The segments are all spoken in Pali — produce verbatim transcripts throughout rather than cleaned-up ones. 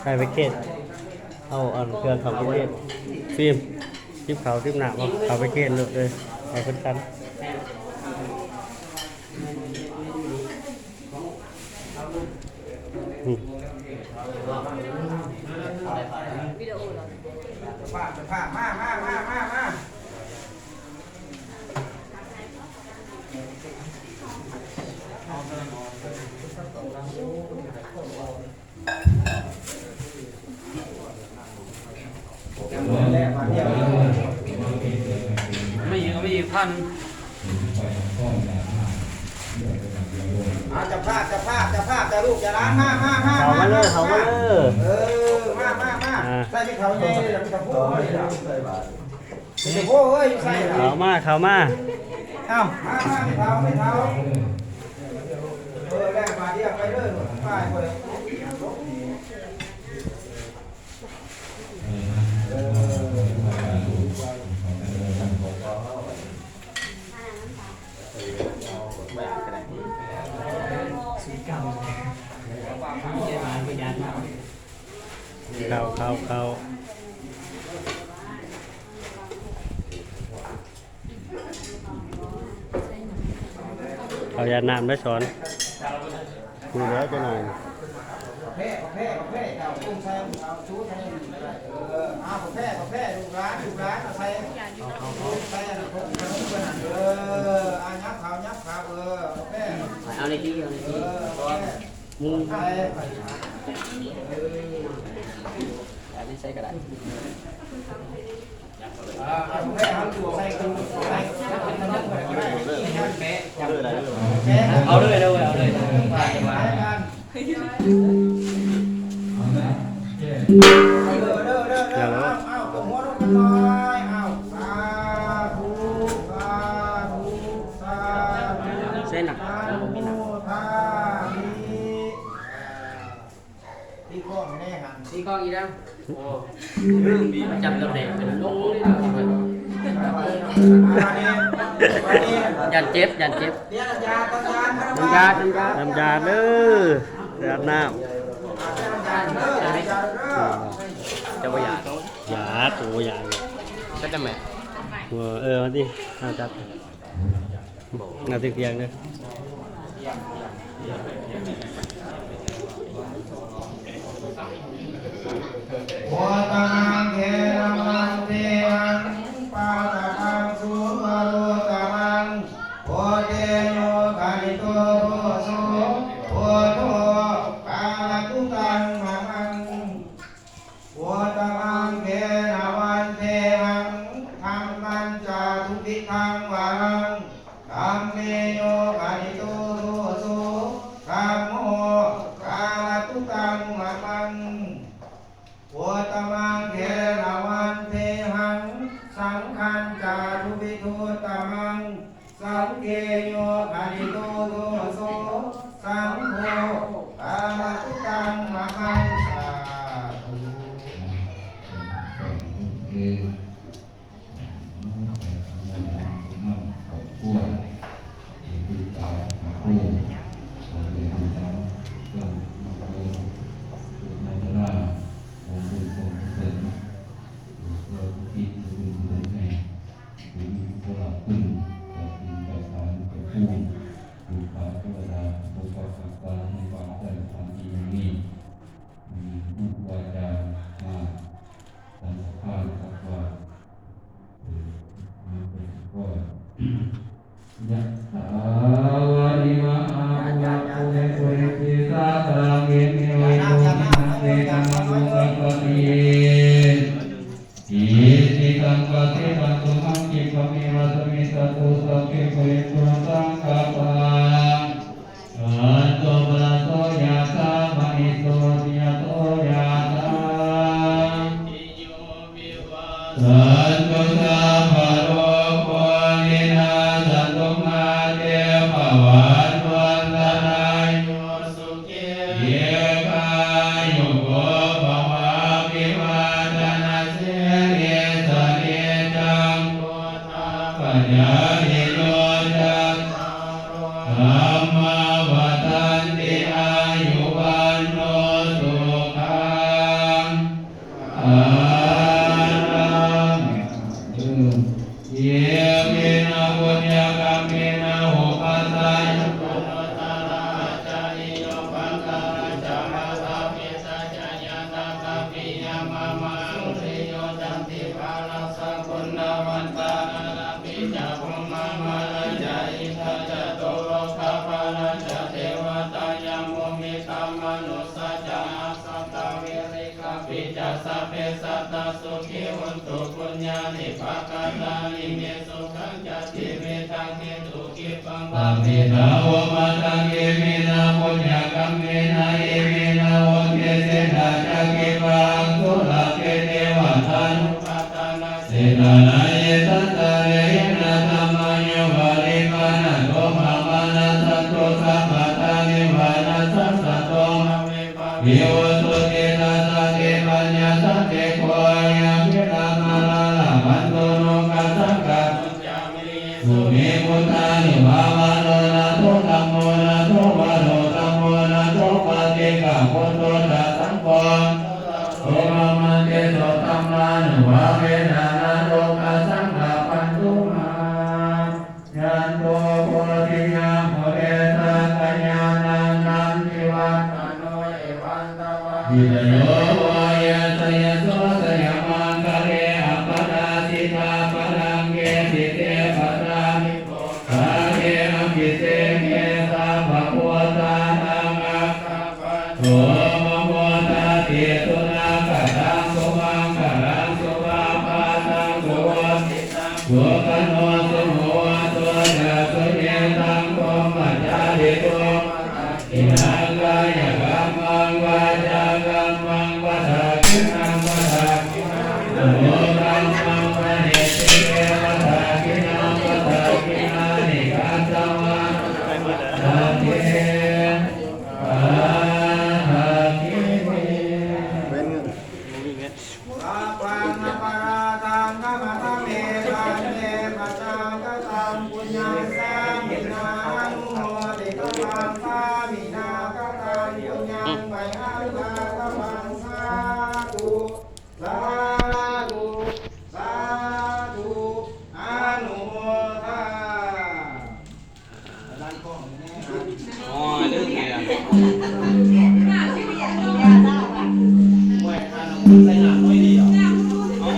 ใส่แพ็กเกจ เอาอันเครื่องเข้าแพ็กเกจ ฟิล์ม ซิปเข้าซิปน้ำ เอาเข้าแพ็กเกจเลย ให้เพิ่นกัน อืม เจ้าภาพ เจ้าภาพ มา มา มา มา มา ไม่อีก ไม่อีกพัน อ่า เจ้าภาพ เจ้าภาพ เจ้าภาพ เจ้าลูกเจ้าหลาน มา มา มา เข้ามาเลย มา เข้ามาเลย เออ มา มา มา อ่า ใส่ไม่เข้าใหญ่เลย ไม่ต้องพูดเลยล่ะ โอ้โห เอ้ย ใส่ เข้ามา เข้ามา เอ้า มา มา ไม่เท่า ไม่เท่า เออ แลกมาเรียกไปเด้อ ป้ายไปเลย เข้า เข้า เข้า เอายาน้ำได้สอน ดูแล้วจะหน่อย เออ เอาแพร่ เอาแพร่ ลูกหลาน ลูกหลาน เอาใส่ ใส่อันนั้น เออ เอายับเขา ยับเขา เออ เอาแพร่ เอาในที่ เอาในที่ เออ เอาแพร่ มึง ใส่ เออ อันนี้ใส่ก็ได้ เอาเลย เอาเลย เอาเลย อย่าเลย เอา เอา เอา หัวลงกันหน่อย เอา สาธุ สาธุ สาธุ เส้นน่ะ อนุโมทามิ ตีกลองแน่หัน ตีกลองอีกแล้ว โอ้ ลืมมีประจำตำแหน่งเป็นลงเลยนะ ย่านเจ็บ ย่านเจ็บ เดี๋ยวน้ำยา น้ำยา น้ำยา น้ำยาเด้อ อาบน้ำ น้ำยาเด้อ น้ำยาเด้อ จะว่าหยาด หยาด โอ้ หยาด ก็จะแม่ เออ เออ มาดิ เอาจับ เอาเตียงๆ เด้อ Uttamaṅgena vandehaṃ, pādapaṃsuṃ varuttamaṃ. Buddhe yo khalito doso, buddho khamatu taṃ mamaṃ. Uttamaṅgena vandehaṃ, dhammañca duvidhaṃ varaṃ. Dhamme yo khalito doso, dhammo khamatu taṃ mamaṃ. Uttamaṅgena vandehaṃ, saṅghañca duvidhuttamaṃ. Saṅghe yo khalito doso, saṅgho khamatu taṃ mamaṃ. Sādhu. มีผู้วาจามาสังฆทานสักว่า เอ่อ มาเป็นข้อ Yathā vārivahā pūrā paripūrenti sāgaraṃ, evameva ito dinnaṃ petānaṃ upakappati. Icchitaṃ patthitaṃ tumhaṃ khippameva samijjhatu, sabbe pūrentu saṅkappā, cando paṇṇaraso yathā, maṇi jotiraso yathā. Sabbītiyo vivajjantu, sabbarogo vinassatu, mā te bhavatvantarāyo, sukhī dīghāyuko bhava. Abhivādanasīlissa niccaṃ vuḍḍhāpacāyino, cattāro dhammā vaḍḍhanti: āyu vaṇṇo sukhaṃ Iminā puññakammena upajjhāyā guṇuttarā ācariyūpakārā ca mātāpitā ca ñātakā piyā mamaṃ, suriyo candimā rājā guṇavantā narāpi ca, brahmamārā ca indā ca lokapālā ca devatā, yamo mittā manussā ca majjhattā verikāpi ca, sabbe sattā sukhī hontu puññāni pakatāni me, sukhañca tividhaṃ dentu khippaṃ pāpetha vomataṃ. Iminā puññakammena iminā uddisena ca khippāhaṃ sulabhe ceva taṇhupādānachedanaṃ. Ye santāne hīnā dhammā yo paripaṇṇato mamaṃ nassantu sabbadā neva nassaṃ, sato bhave bhave ujucittaṃ satipaññā sallekho ayaṃ khīṇā, mārā labhantu nokāsaṃ kātuñca viriyesu me. Buddhānubhāvā nātho dhammo, nātho varuttamo, nātho paccekabuddho ca saṅgho, nātho lokuttaro mamaṃ tejodhammānubhāvena, nāthokasaṃ labhantu mā. Jayanto bodhiyā mūle sakyānaṃ nandivaḍḍhano, evaṃ tvaṃ vijayo hohi jayassu jayamaṅgale, aparājitapallaṅke sīse paṭhavipokkhare, abhiseke sabbabuddhānaṃ aggappatto pamodati. Sunakkhattaṃ sumaṅgalaṃ supabhātaṃ suhuṭṭhitaṃ, sukhaṇo sumuhutto ca suyiṭṭhaṃ brahmacārisu, padakkhiṇaṃ kāyakammaṃ vācākammaṃ padakkhiṇaṃ, padakkhiṇaṃ manokammaṃ paṇidhī te padakkhiṇā, padakkhiṇāni katvāna labhantatthe padakkhiṇe. เว้น Pūrappaṃ aparādhaṃ khamatha me bhante, majjhaṃ kataṃ puññaṃ sāminā anumoditabbaṃ, sāminā kataṃ puññaṃ mayhaṃ dātabbaṃ. Sādhu, sādhu, sādhu, anumodāmi. อ๋อ เรื่องเดียว โอ้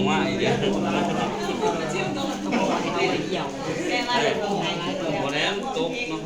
มาอีกแล้ว โอ้ แล้วตกเนาะ